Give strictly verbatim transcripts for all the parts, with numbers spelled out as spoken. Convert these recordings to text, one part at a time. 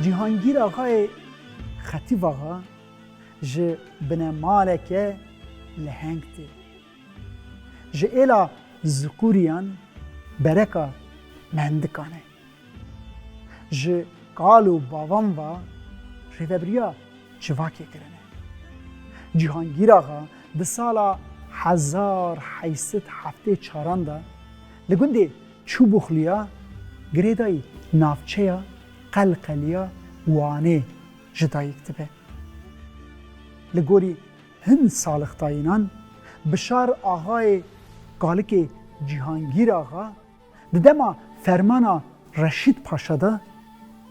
Cîhangîr Axayê Xetîf Axa ji binemaleke leheng tê. Ji êla Ziqûriyan bereka Mendikan e. Ji kal û bavan ve rêvebiriya civakê kirine. Cîhangîr Axa di sala hezar heyt sed heftê çaran de li gundê Çûbûxliya girêdayî navçeya Qelqeliya Wanê ji dayik dibe. Li gorî hin salixtayînan, Bişar Axayê kalikê Cîhangîr Axa di dema fermana Reşîd Paşa de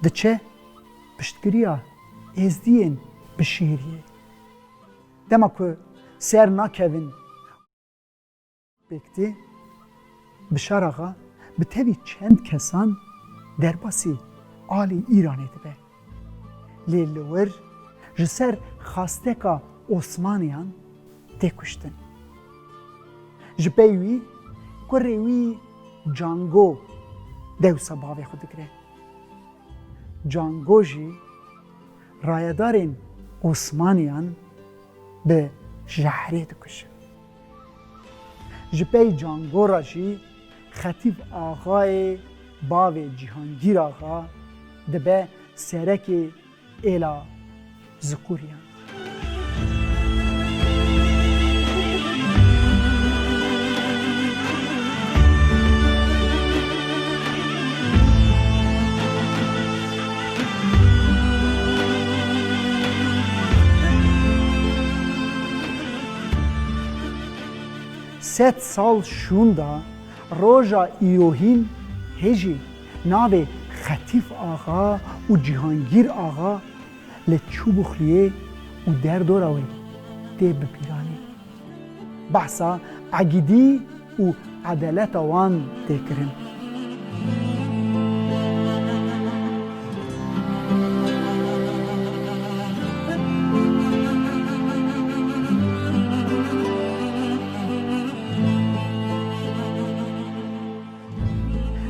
diçe piştgiriya êzdiyên Bişêriyê. Dema ku ser nakevin pêk tê, Bişar Axa bi tevî çend kesan derbasî alî Îranê dibe. Lê li wir ji ser xasteka Osmaniyan tê kuştin. Ji pey wî kurê wî Cango dewsa bavê xwe digire. Cango jî rayedarên Osmaniyan bi jehrê dikuje. Ji pey Cango re jî Xetîf Axayê bavê Cîhangîr Axa dibe serekê êla Ziqûriyan. Sed sal şûnda roja îrohîn hê jî navê Xetîf Axa û Cîhangîr Axa li Çûbûxliyê û derdora wê tê bibîranîn. Behsa egîdî û edeleta wan tê kirin.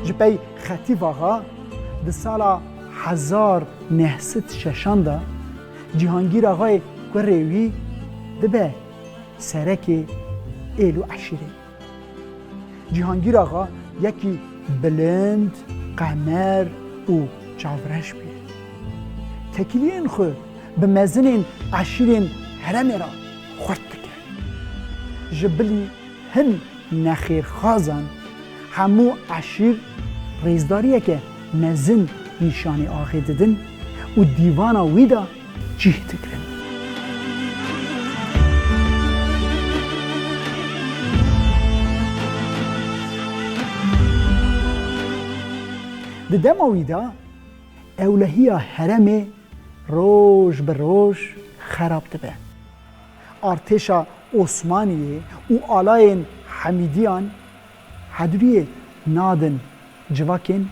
Ji pey Xetîf Axa di sala hezar neh sed şeşan de Cîhangîr Axayê kurê wî dibe serekê êl û eşîrê. Cîhangîr Axa yekî bilind, qemer û çavreş bûye. Tekiliyên xwe bi mezinên eşîrên herêmê re xurt dike. Ji bilî hin nexêrxwazan hemû eşîr rêzdariyeke mezin nîşanî axê didin û dîvana wî de cih digirin. Di dema wî de ewlehiya herêmê roj bi roj xerab dibe. Artêşa Osmaniyê û alayên Hemîdiyan hedûriyê nadin civakên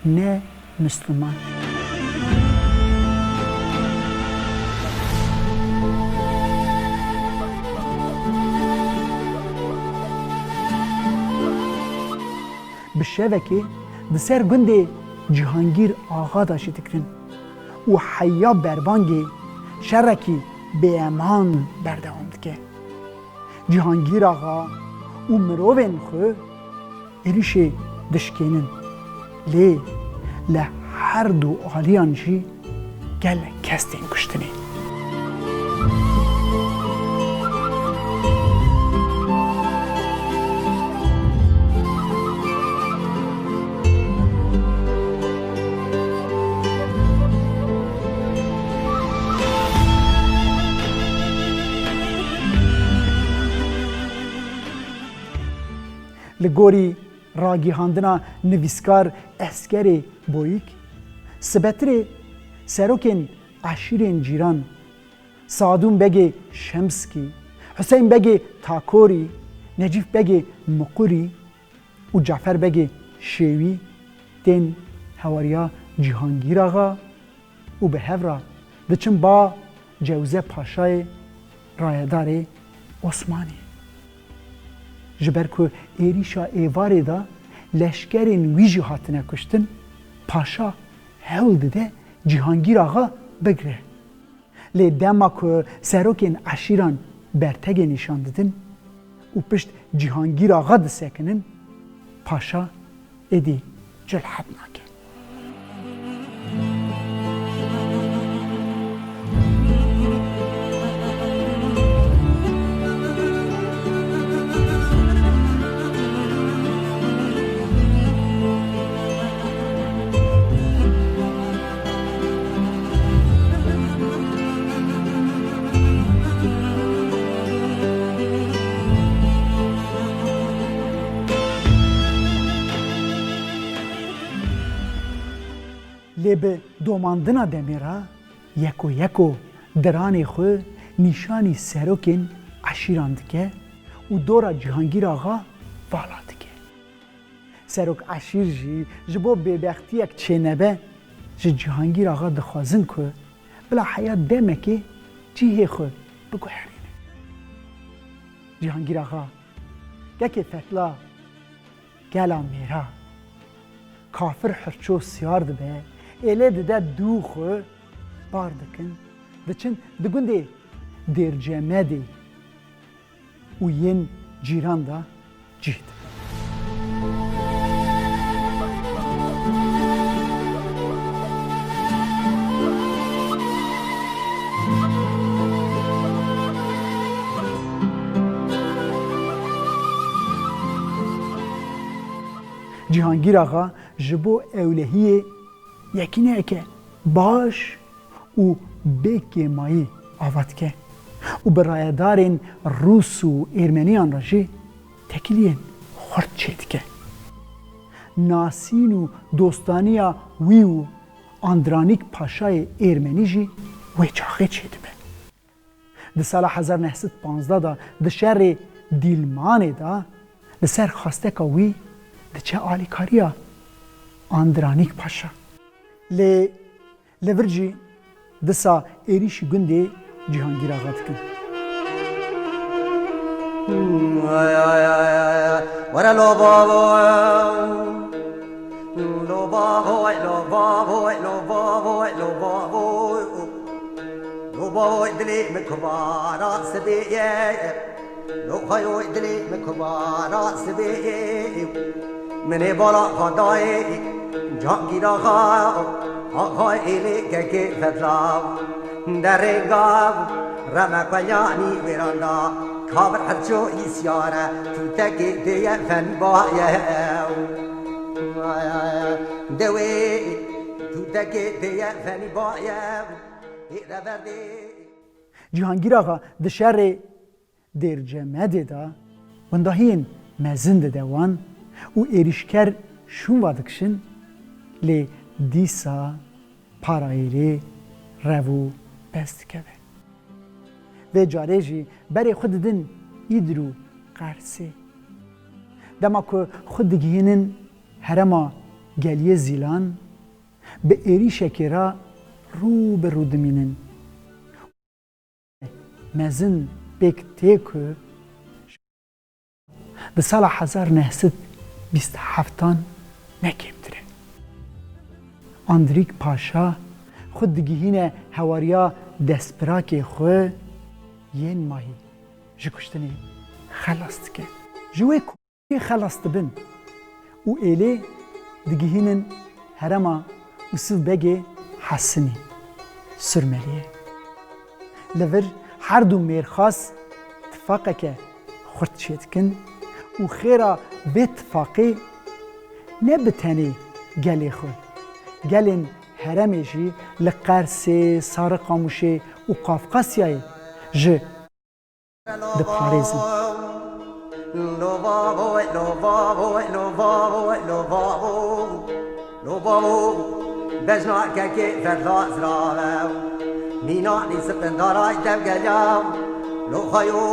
ne misliman. Bi şevekê di ser gundê Cîhangîr Axa de jî digirin û heya berbangê şerekî bêeman berdewam dike. Cîhangîr Axa û mirovên xwe êrîşê dişkênin. Lê li her du aliyan jî gelek kes tên kuştinê. Li gorî ragihandina nivîskar Eskerê Boyîk, sibetirê serokên eşîrên cîran, Sadûn Begê Şemskî, Huseyn Begê Takorî, Necîf Begê Miqurî û Cafer Begê Şêwî tên hewariya Cîhangîr Axa û bi hev re diçin ba Cewze Paşayê rayedarê Osmanî. Ji ber ku êrîşa êvarê de leşkerên wî jî hatine kuştin, Paşa hewl dide Cîhangîr Axa bigre. Lê dema ku serokên eşîran bertegê nîşan didin û pişt Cîhangîr Axa disekinin, paşa êdî curhet nake. Lê bi domandina demê re yeko yeko diranê xwe nîşanî serokên eşîran dike û dora Cîhangîr Axa vala dike. Serok eşîr jî ji bo bêbextiyek çênebe ji Cîhangîr Axa dixwazin ku bila heya demekê cihê xwe biguherîne. Cîhangîr Axa, kekê Fetla, gela mêra, kafir hirço siyar dibe, êlê dide dû xwe, bar dikin, diçin di gundê Dêrcemedê û yên cîran de cih dibin. Cîhangîr Axa ji bo ewlehiyê yekîneyeke baş û bê kêmayî ava dike û bi rayedarên Rûs û Êrmeniyan re jî têkiliyên xurt çêdike. Nasîn û dostaniya wî û Andranîk Paşayê Êrmenî jî wê çaxê çêdibe. Di sala hezar neh sed panzdeh de di şerê Dîlmanê de li ser xwesteka wî diçe alîkariya Andranîk Paşa. Lê li vir jî disa êrîşî gundê Cîhangîr Axa dikin. Were lo bavo, lo bavo, lo bavo, lo bavo, lo bavo. Lo bavoy dilê min kubara sibê ye. Lo xayoy dilê min kubara sibê ye. Min ê bala xwe dayê Cangîr Axa, Axay êlê kekê Fetla. Derê gav reme xwe yanî wêran da. Kavir herço îsyare tûtekê dêye fenî baye. Dewê tûtekê dêye fenî baye. Cîhangîr Axa di şerê Dêrcemedê de wendahiyên mezin dide wan û êrîşker şûn va dikişin, lê dîsa para êlê rev û pez dikeve. Vê carê jî berê xwe didin Îdir û Qersê. Dema ku xwe digihînin herêma Geliyê Zîlan, bi êrîşekê re rû bi rû dimînin. Mezin pêk tê ku di sala hezar neh sed bîst heftan ne kêmtir e. Andrîk Paşa xwe digihîne hewariya destpirakê xwe yên mayî ji kuştinê xelas dike. Ji wê ku Ê xelas dibin û êlê digihînin herêma Ûsiv Begê Hesinî, Surmeliyê. Li vir her du mêrxas tifaqeke xurt çêdikin û xêra vê tifaqê ne bi tenê gelê xwe, gelên herêmê jî li Qersê, Sariqamûşê û Qafqasyayê ji diparêzin. Bejna kekê Fetla zirave, mîna nî sipindaray devgeliya, lo xayo,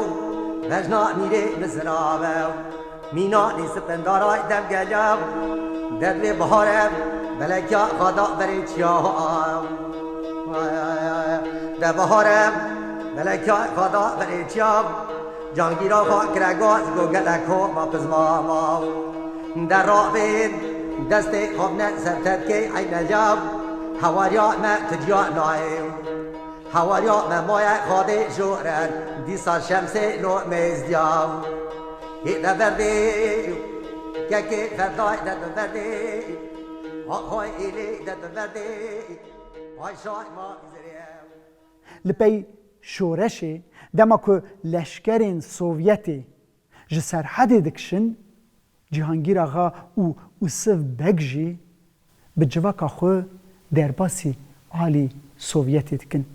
bejna mîrê min zirave. Mîna nî sipindaray devgeliya, derdê bihare, belekya xada berê çiya. De bihare, belekya xada berê çiya. Cangîra xwe kirego, go gelek ho ma pizma ma. De rabê, destê xwe bine ser tepkê eyneya. Hawariya me tu diya nayê. Hawariya me maye xadê joren. Dîsa şemsê lo mêzdiya. Hê de verdê. Kekê ferdayê de tu verdê. Axay êlê de tu verdê. Ay şay ma zirê. Li pey şoreşê, dema ku leşkerên Sovyetê ji Serhedê dikişin, Cîhangîr Axa û Ûsiv Beg jî bi civaka xwe derbasî alî Sovyetê dikin.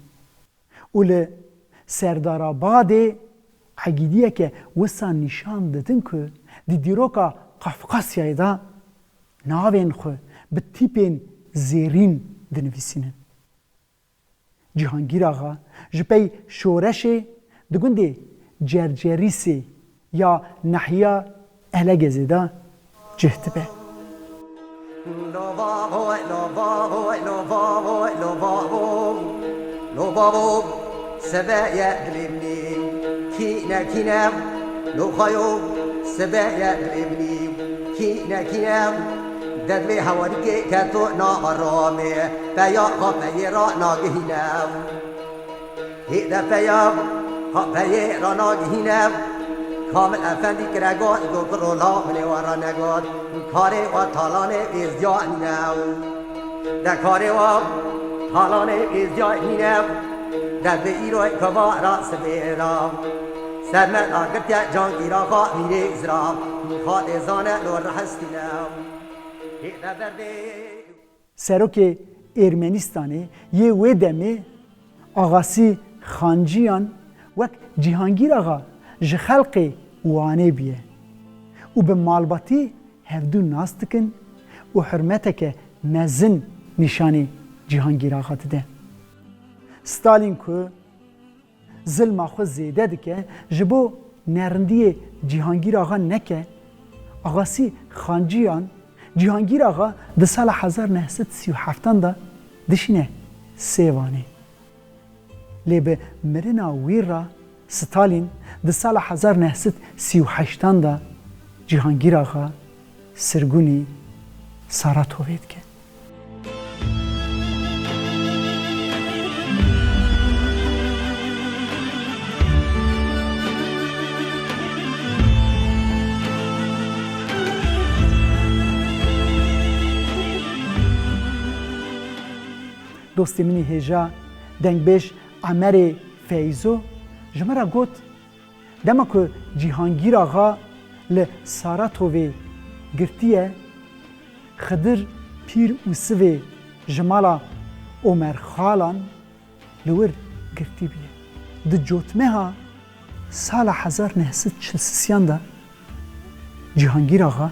Û li Serdarabadê egîdiyeke wisa nîşan didin ku di dîroka Qafqasyayê de navên xwe bi tîpên zêrîn dinivîsînin. Cîhangîr Axa ji pey şoreşê di gundê Cercerîsê ya nehiya Elegezê de cih dibe. Lo bavo, lo bavo, lo bavo, sebe ye dilê min ê. Kîne, kîne, lo xayo, sebe ye dilê min ê. Kîne, kîne, derdê hewarîkê keto nava ramê. Peya xwe peyê ra nagihîne. Hê de peya xwe peyê ra nagihîne. Kamil Efendî kire got, go kuro la min ê we ra negot. Karê we talanê êzdiya nîne. De karê wa talanê êzdiya nîne. De bi îroy kava ra sibê ra. Sermet agirtiye Cangîr Axa mîrê zira. Xatê zane lo rehestîne. Hê de berdê. Serokê Ermenistanê yê wê demê Axasî Xanciyan wek Cîhangîr Axa ji xelqê Wanê bûye û bi malbatî hevdû nas dikin û hurmeteke mezin nîşanî Cîhangîr Axa dide. Stalîn ku zilma xwe zêde dike, ji bo nerindiyê Cîhangîr Axa neke, Axasî Xanciyan Cîhangîr Axa di sala hezar neh sed sî û heftan de dişîne Sêwanê. Lê bi mirina wî re Stalîn di sala hezar neh sed sî û heştan de Cîhangîr Axa sirgûnî Saratovê dike. Dostê min ê hêja dengbêj Emerê Feyzo ji min re got, dema ku Cîhangîr Axa li Saratovê girtiye, Xidir Pîr Ûsivê ji mala Omer Xalan li wir girtî bûye. Di cotmeha sala hezar neh sed çil sisiyan de Cîhangîr Axa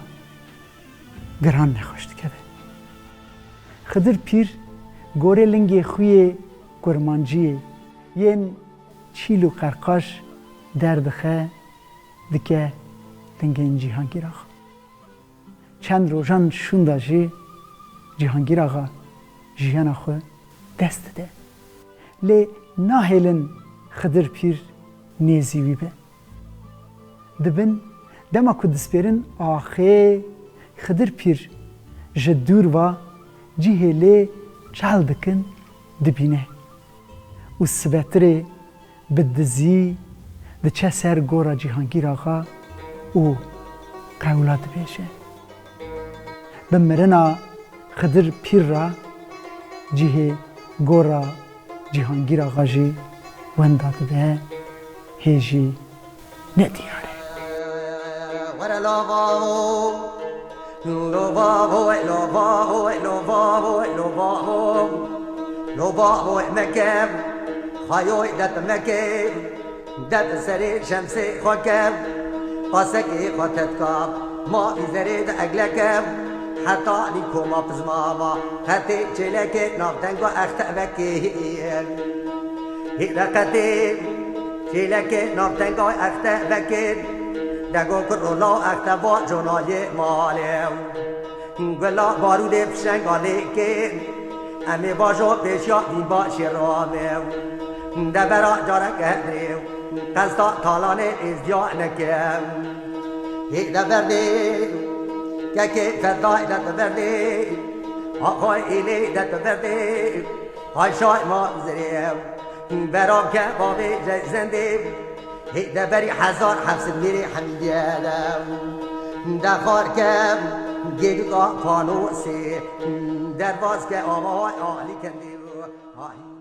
giran nexweş dikeve. Xidir Pîr gorê lingê xwe yê kurmanciyê yên çîl û qerqaj derdixe, dike lingên Cîhangîr Axa. Çend rojan şûnda jî Cîhangîr Axa jiyana xwe dest dide. Lê nahêlin Xidir Pîr nêzî wî be. Dibin dema ku dispêrin axê, Xidir Pîr ji dûr ve cihê lê çal dikin, dibîne û sibetirê bi dizî diçe ser gora Cîhangîr Axa û qewla dibêje. Bi mirina Xidir Pîr re cihê gora Cîhangîr Axa jî wenda dibe, hê jî ne diyar e. Were lavavo, lovavo, lovavo, lovavo, lovavo, lovavo meke, xayoy det meke, det serê şemsê xwe ke, pasekê xwe tetka, ma vî zerê de egleke, heta nîkoma pizmava, qetê çêlekê navtenga exte vekê. Hê de qetê çêlekê navtenga exte vekê, dego kuro law exte va conayê malê. Gula barûdê fişenga lêkê, em ê bajo pêşiya vîn başê ramê. Devera careke hedrê, qesta talanê êzdiya neke. Hê de verdê, kekê fedayê de tu verdê. Axay êlê de tu berdê, hay şay ma zirê. Berav ke bavê je zendê, hê de berî hezar heft sed mêrê hemîye de. De xar ke gêduka panosê, derbaz ke avay alî kendê. Hay.